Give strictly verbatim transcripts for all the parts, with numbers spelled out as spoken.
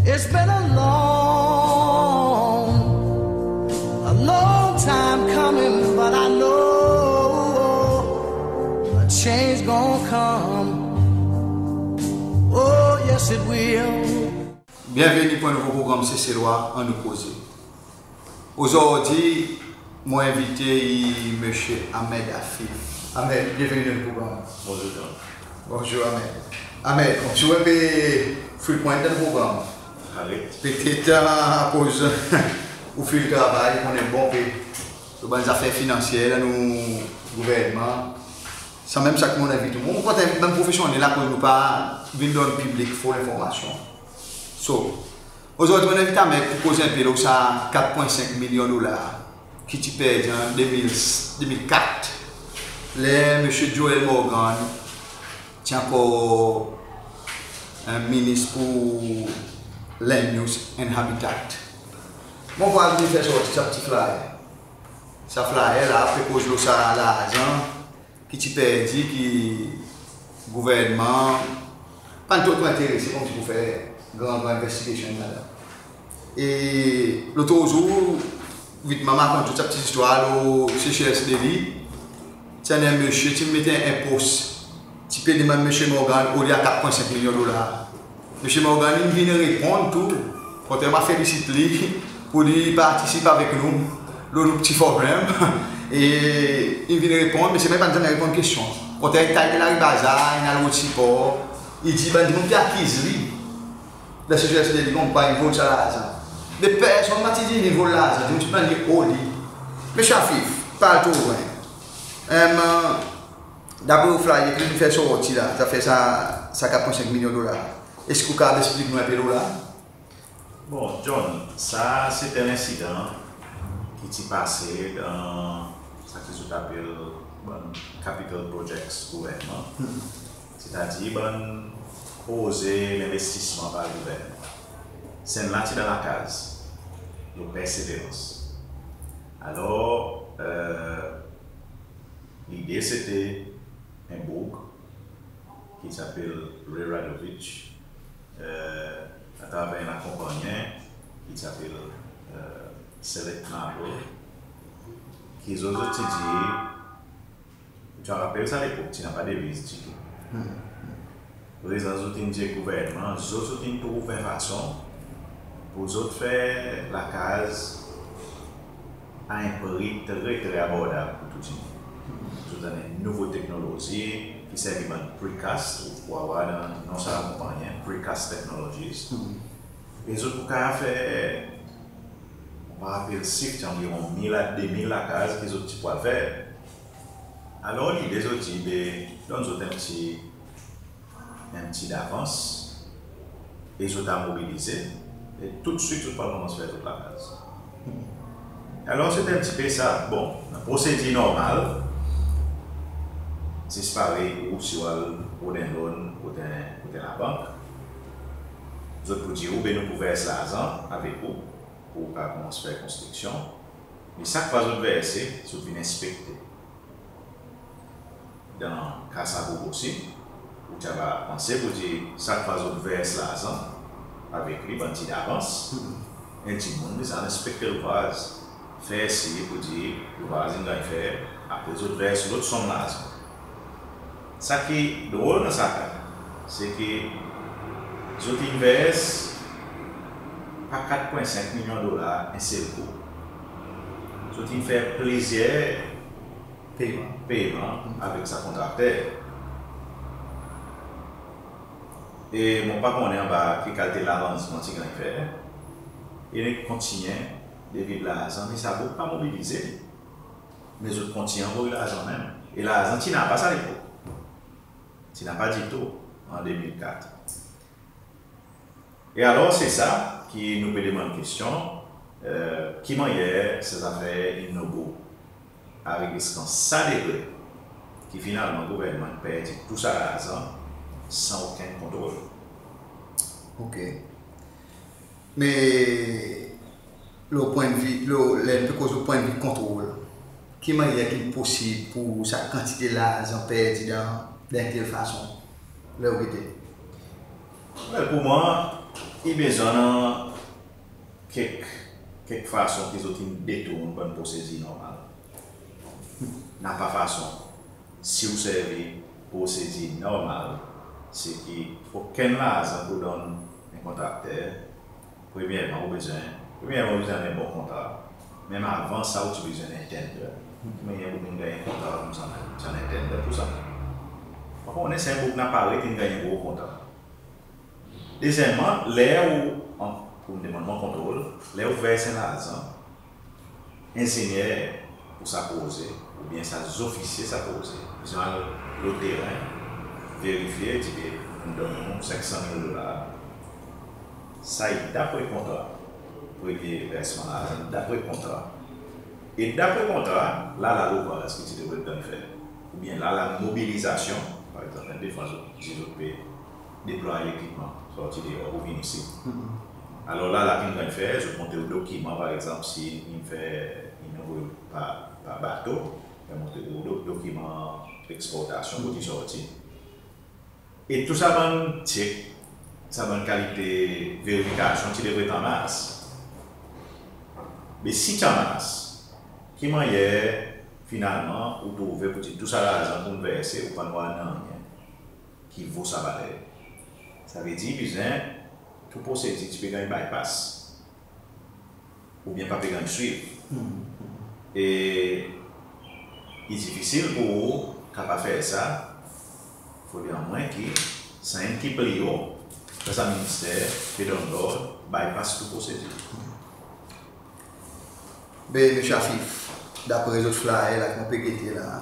It's been a long, a long time coming, but I know a change gonna come. Oh, yes, it will. Byenveni pour en nouvo progranm Seselwa Annou Koze. Ozordi mon envite i Msye Ahmed Afif. Ahmed, byenveni dan progranm. Bonzour, John. Bonzour, Ahmed. Ahmed, ou ti en pe frequent dan progranm. Aret. Petet akoz ou fil travay, ou konnen bon pe lo bann zafer finansyer dan nou gouvernman. Sanmenm sa ki mon envit ou. Mon kontan menm profesyonnel akoz nou pa vin donn piblik fo lenformasyon. So, ozordi mon envit Ahmed pour koz en pe lo sa kat pwen senk milyon dolar ki ti perdi an de mil, de mil kat, ler Msye Joel Morgan ti ankor en minis pour Land Use and Habitat. Mon vwar li fer sorti sa pti flyer. Sa flyer la pe koz lo sa larzan ki ti perdi, ki gouvernman pa'n tro, tro enterese konmsi pour fer gran, gran investigation ladan. E lotro zour, vitman mon rakont zot sa pti zistwar lo Seychelles Daily, ti annan en msye ti met en pos, ti pe demann Msye Morgan oli a kat pwen senk milyon dolar. Msye Morgan in vin reponn tou. Kontrerman, felisit li pour li partisip avek nou lo nou pti forum. E in vin reponn, me selman i pa'n zanmen reponn kestyon. Kontrerman, i tay Laribazar, in al rod sipor. I dir bann dimoun ki akiz li dan Seychelles Daily konmkwa in vol sa larzan. Me personn pa ti dir in vol larzan, dimoun ti demann li oli. Msye Afif, pa al tro lwen. Em, dapre ou flyer ki ou fer sorti la, zafer sa, sa kat pwen senk milyon dolar. Eski ou kapab eksplik nou en pe lo la? Bon, John, sa se en lensidan ki ti pase dan sa ki zot apel bann capital projects gouvernman. Hmm. Setadir bann proze lenvestisman par gouvernman. Sa enn la ti dan lakaz, lo Perseverance. Alor, e, lide sete en boug ki ti apel Ray Radovich, e, atraver en lakonpannyen ki ti apel, e, Select Marble, ki zot, zot ti dir, ou ti rapel sa lepok, ti napa deviz ditou. Hmm. Prezan zot in dir gouvernman, zot, zot in trouv en fason pour zot fer lakaz a en pri tre, tre abordab pour tou dimoun. Zot annan nouvo teknolozi ki servi bann precast, ou pou war dan non sa lakonpannyen, Precast Technologies. Hmm. E zot pou kapab fer, mon pa rapel sif, ti anviron mil a de mil lakaz ki zot ti pou al fer. Alor lide zot dir, be, donn zot en pti en pti davans, e zot a mobilize, e toudswit zot pou al konmans fer zot lakaz. Alor, se ti en pti pe sa. Bon, dan prosedir normal, zis parey ou, si ou al rod en loan kot en, kot en labank, zot pou dir ou, be, nou pou vers larzan avek ou, pour ou kapab konmans fer konstriksyon. Me sak fwa zot verse, zot vin enspekte. Dan ka sa boug osi, ou ti ava panse pour dir sak fwa zot vers larzan avek li, bann ti davans, en dimoun bezwen al enspekte louvraz, fer sir pour dir louvraz in ganny fer, apre zot vers lot sonm larzan. Sa ki drol dan sa ka, se ki zot in vers pa kat pwen senk milyon dolar en sel kou. Zot in fer plizyer peyman, peyman avek sa kontrakter. E mon pa konnen anba ki kalite laranzman ti ganny fer. E kontinyen devid larzan, me sa boug pa mobilize. Me zot kontinyen anvoy larzan menm. E larzan ti napa sa lepok. Ti napa ditou an de mil kat. E alor, se sa ki nou pe demann kestyon, e, ki mannyer sa zafer in nobo arive ziska sa degre ki finalman gouvernman in perdi tou sa larzan san okenn kontrol. OK. Me lo pwennvi, lo, ler nou pe koz lo pwennvi kontrol, ki mannyer ki posib pour sa kantite larzan perdi dan, dan en tel fason, ler ou gete? Well, pour mwan, I bezwen annan kek, kek fason ki zot in detourn bann prosedir normal. Napa fason. Si ou servi prosedir normal, se ki okenn larzan ki ou donn en kontrakter, premyerman ou bezwen, premyerman ou bezwen annan en bon kontra. Menm avan sa ou ti bezwen en tender. Ki mannyer ou vin ganny en kontra koumsa menm, ti annan en tender pour sa? Ou konnen se en boug napa ret in ganny en gro kontra. Dezyenmman, ler ou, an, pour demann mwan kontrol, ler ou verse larzan, enzenyer pour sa proze, oubyen sa zofisye sa proze, bezwen al lo teren, verifye, dir be, nou donn ou senk san mil dolar. Sa i dapre kontra, premye versman larzan, dapre kontra. E dapre kontra, la, la louvraz ki ti devret ganny fer. Oubyen la, la mobilizasyon, par egzanp, enn de fwa zot dir zot pe deplwaye lekipman, sorti deor pour vin isi. Alor la, la ki'n ganny fer, zot montre ou dokiman, par egzanp, si in fer, in anvoy par, par bato, zot montre ou do-, dokiman leksportasyon kot i sorti. E tou sa bann tyek, sa bann kalite verifikasyon ti devret an mars. Me si ti an mars, ki mannyer finalman ou trouve pour dir tou sa larzan ki ou'n verse, ou pa'n war nanryen ki vo sa valer? Savedir bezwen tou prosedir ti pe ganny bypass oubyen pa pe ganny swiv. E i difisil pour ou kapab fer sa, fodre amwen ki sa enn ki pli o dan sa minister pe donn lord bypass tou prosedir. Ben, Msye Afif, dapre zot flyer la ki mon pe gete la,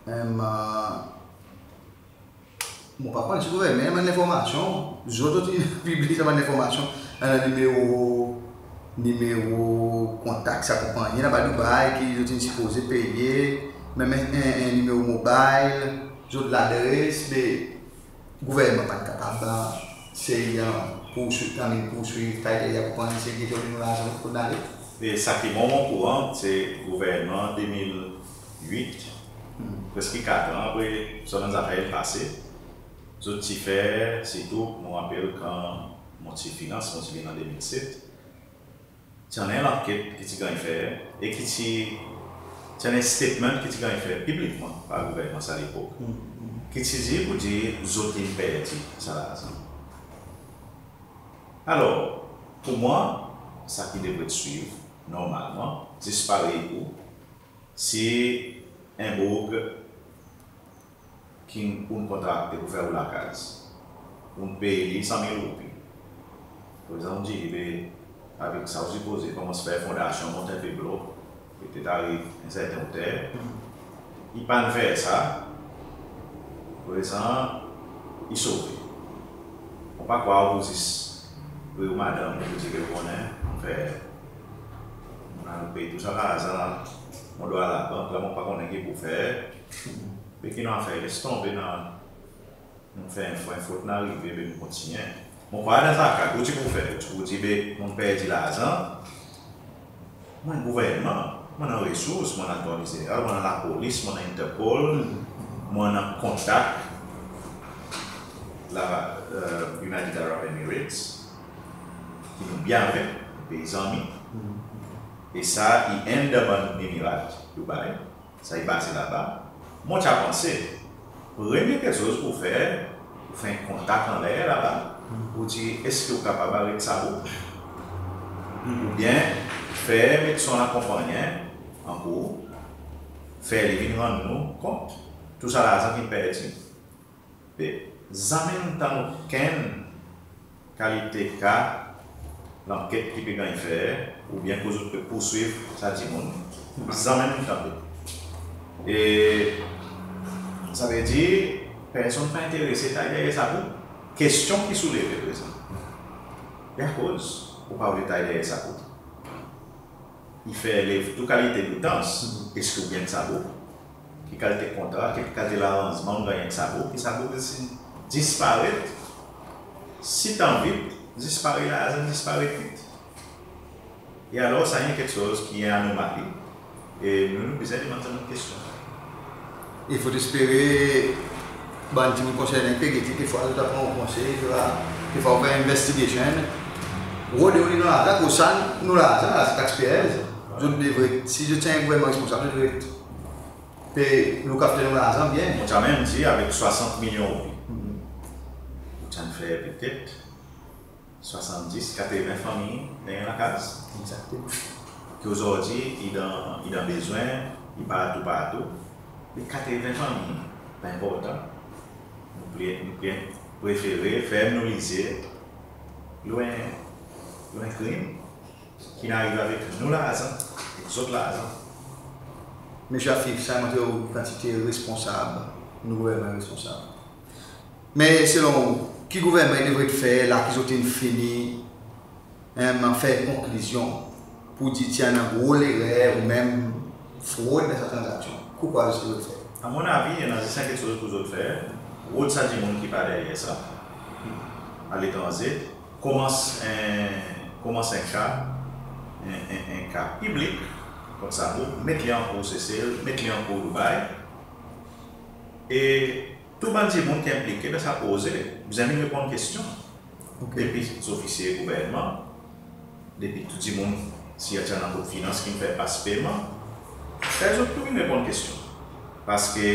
em, mon pa konn si gouvernman i annan lenformasyon, zot, zot in pibliy sa bann lenformasyon, annan nimero, nimero kontak sa konpannyen laba Dubai ki zot in sipoze peye, menm en, en, en nimero mobile, zot ladres, be gouvernman pa'n kapab, e, sey, e, pourswiv, I mean, pourswiv, sa i dir, konpannyen sey gete, zot in larzan kot in ale. E sa ki mwan mon okouran, se gouvernman de mil wit, preski kat an apre sa bann zafer in pase, zot ti fer, sirtou mon rapel kan mon ti finans, mon ti vin an de mil set, ti annan en lanket ki ti ganny fer, e ki ti, ti annan en statement ki ti ganny fer piblikman par gouvernman sa lepok, ki ti dir pour dir zot in perdi sa larzan. Alor, pour mwan, sa ki devret swiv, normalman, zis parey ou, si en boug ki ou'n kontrakte pour fer ou lakaz, ou'n pey li san mil roupi. Prezan ou dir, be, avek sa ou sipoze konmans fer fondasyon, mont en pe blok, petet ariv en serten oter, i pa'n fer sa, prezan i sove. Mon pa krwar ou zis, ou madanm, ou dir, be ou konnen, mon fer, mon al pey tou sa larzan la, mon dwa labank la, mon pa konnen ki pour fer. Be ki nou a fer, les tonbe, nou, nou fer en fot, en fot in arive, be nou kontinyen. Mon krwar dan sa ka, ki ou ti pour fer, ou ti pour dir, be mon perdi larzan, mon gouvernman, mon annan resours, mon annan Attorney General, mon annan lapolis, mon annan Interpol, mon annan kontak la, e, United Arab Emirates, ki nou byen avek, pei zanmi. E sa i enn dan bann Emirat Dubai, sa i baze laba. Mon ti a panse, premye keksoz pour fer, ou fer en kontak anler laba, pour dir eski ou kapab aret sa boug, oubyen fer met son lakonpannyen an kour, fer li vin rann nou kont tou sa larzan ki'n perdi. Be zanmen tann okenn kalite ka lanket ki pe ganny fer, oubyen ki zot pe pourswiv sa dimoun, zanmen tann. E savedir personn pa enterese, ta deryer sa boug. Kestyon ki souleve prezan, be akoz ou pa oule ta deryer sa boug? I fer lev tou kalite doutans, eski ou ganny sa boug? Ki kalite kontra, ki kalite laranzman ou ganny avek sa boug, ki sa boug in disparet sitan vit, disparet, larzan disparet vit. E alor sa i en keksoz ki en anomali. E nou, nou bezwen demann sa bann kestyon. I fodre espere bann dimoun konsernen pe gete, kekfwa zot a pran ou konsey, zot a Fodre fer investigation. Rode ou li nou larzan, akoz sa nou larzan, sa taxpayers. Zot devret, si zot ti en gouvernman responsab, zot devret pe look after nou larzan byen. Mon ti a menm dir avek swasant milyon roupi, ou ti a fer petet swasanndis, katreven fanmir dan en lakaz. Egzakteman. Ki ozordi i dan, i dan bezwen, i partou, partou. Me katreven fanmir pa enportan. Nou pli, nou pli prefere ferm nou lizye lo en, lo en krim ki'n arive avek nou larzan, avek zot larzan. Msye Afif, sa i montre ou kantite responsab, nou gouvernman responsab. Me selon ou, ki gouvernman i devret fer la ki zot in fini, em, fer konklizyon pour dir ti annan gro lerer ou menm frod dan sa tranzaksyon? Ki ou krwar zot devret fer? A mon avi, i annan zis en keksoz pour zot fer, rod sa dimoun ki par deryer sa, aletranze, konmans en, konmans en ka, en, en, en ka piblik kont sa boug, met li ankour Sesel, met li ankour Dubai, e tou bann dimoun ki enplike dan sa proze bezwen vin reponn kestyon. Ok. Depi zofisye gouvernman, depi tou dimoun, si i annan kot finans ki'n fer pas peyman, fer zot tou vin reponn kestyon. Parski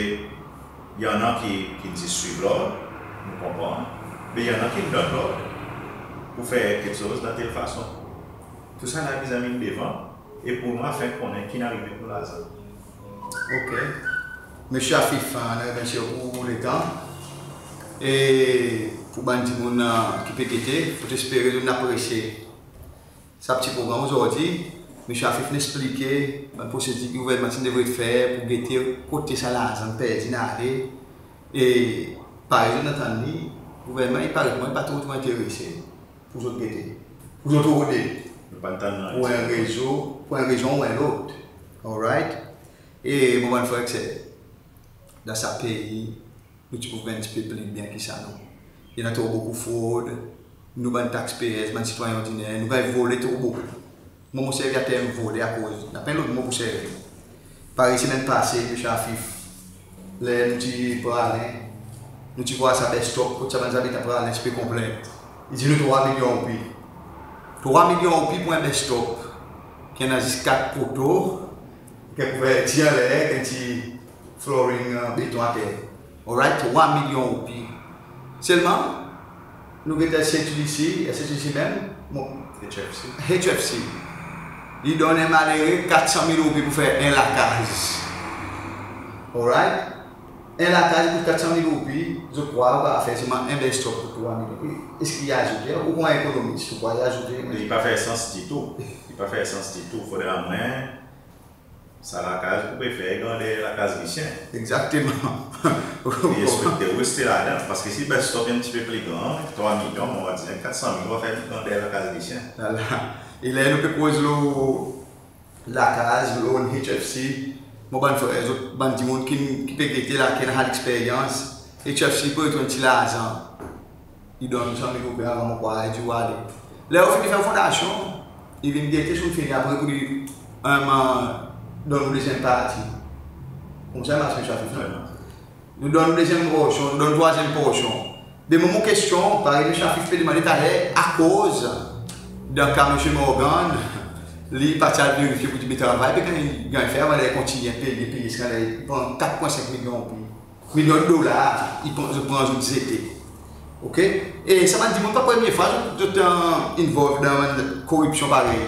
i annan ki, ki'n zis swiv lord, nou konpran, me i annan ki'n donn lord pour fer keksoz dan tel fason. Tou sa la i bezwen vin devan, e pour nou afen konnen ki'n arive avek nou larzan. Ok. Msye Afif, annou remèsye ou pour letan. E pour bann dimoun, e, ki pe gete, fotespere zot in apresye sa pti progranm ozordi. Msye Afif in eksplike bann prosedir ki gouvernman ti devret fer pour gete kote sa larzan perdi in ale. E parey zot in antann li, gouvernman, i paret mwan, i pa tro, tro enterese pour zot gete, pour zot rode. Nou pa'n tann nanryen. Pour en rezon, pour en rezon ou en lot. Alright? E mon bann frer ek ser, dan sa pei, nou ti pou fer en pti pe pli byen ki sa, non? I annan tro bokou frod, nou bann taxpayers, bann sitwayen ordiner, nou ganny vole tro bokou. Mwan, mon servi a term vole akoz napa en lot mo pour servi. Parey semenn pase, Msye Afif, ler nou ti Praslin, nou ti vwar sa bus stop, kot sa bann zabitan Praslin ti pe konplent. I dir nou trwa milyon roupi. Trwa milyon roupi pour en bus stop ki annan zis kat poto, ki kouver ti anler, ki ti flooring, e, beton ater. Alright, trwa milyon roupi. Selman, nou get S H D C, S H D C menm, mon, H F C. H F C. Li donn en malere kat san mil roupi pour fer en lakaz. Alright? En lakaz i kout kat san mil roupi, zot krwar ou kapab fer selman en bus stop pour trwa milyon. Eski i azoute? Ou konman ekonomis, ou krwar i azoute? Li pa fer sans ditou. Li pa fer sans ditou. Fodre mwan, sa lakaz ou pe fer i grander lakaz Lisyen. Egzakteman. Li ekspekte ou reste ladan, parski si bus stop en pti pe pli gran, trwa milyon, mon va dir kat san mil, ou a fer pli grander lakaz Lisyen. Vwala. E ler nou pe koz lo lakaz, lo H F C, mon bann frer, zot bann dimoun ki, ki pe gete la, ki annan leksperyans, H F C pou zot en pti larzan. I donn san mil roupi avan, mon krwar, i dir ou ale. Ler ou fini fer fondasyon, i vin gete, si ou fini, apre pour li, e, donn ou dezyenm parti. Koumsa i mars, Msye Afif, non? Nou donn ou dezyenm porsyon, nou donn ou trwazyenm porsyon. Be mon, mon kestyon, parey Msye Afif pe demande taler, akoz dan ka Msye Morgan, li pa ti al verifye pour dir be travay pe ganny, ganny fer, avan ler i kontinyen peye, peye, peye, ziska ler i pran kat pwen senk milyon roupi. Milyon dolar, i pran, zot pran, zot zete. Ok? E sa bann dimoun pa premye fwa zot, zot, e, involve dan koripsyon parey.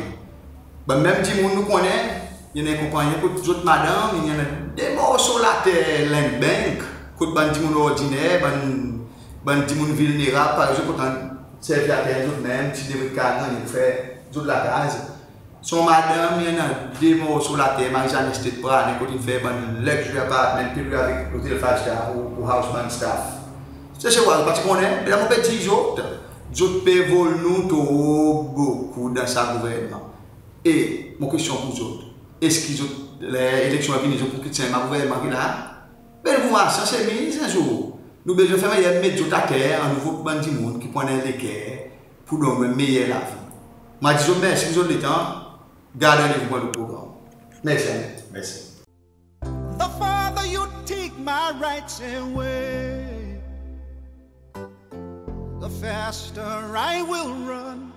Bann menm dimoun nou konnen, i annan en konpannyen kot zot madanm, i annan de morso later Land Bank, kot bann dimoun ordiner, bann, bann dimoun vilnerab, parey zot kontan servi later zot menm, ti devret kapab gannyen pour fer zot lakaz. Son madanm, i annan de morso later Marie-Jeanne Estate Praslin, kot in fer bann luxury apartment, pe lwe avek lotel five star pour, pour house bann staff. Se, se vre, zot pa ti konnen, me la mon pe dir zot, zot pe vol nou tro bokou dan sa gouvernman. E mon kestyon pour zot, eski zot, ler eleksyon a vini, zot pou kit sa gouvernman ki la? Be nou pou mars an semiz en zour. Nou bezwen fer mannyer met zot ater, annou vot bann dimoun ki pou annan leker pour donn nou en meyer lavi. Mon dir zot mersi pour zot letan, gard randevou pour en lot progranm. Mersi. Mersi. The farther you take my rights away, The faster I will run,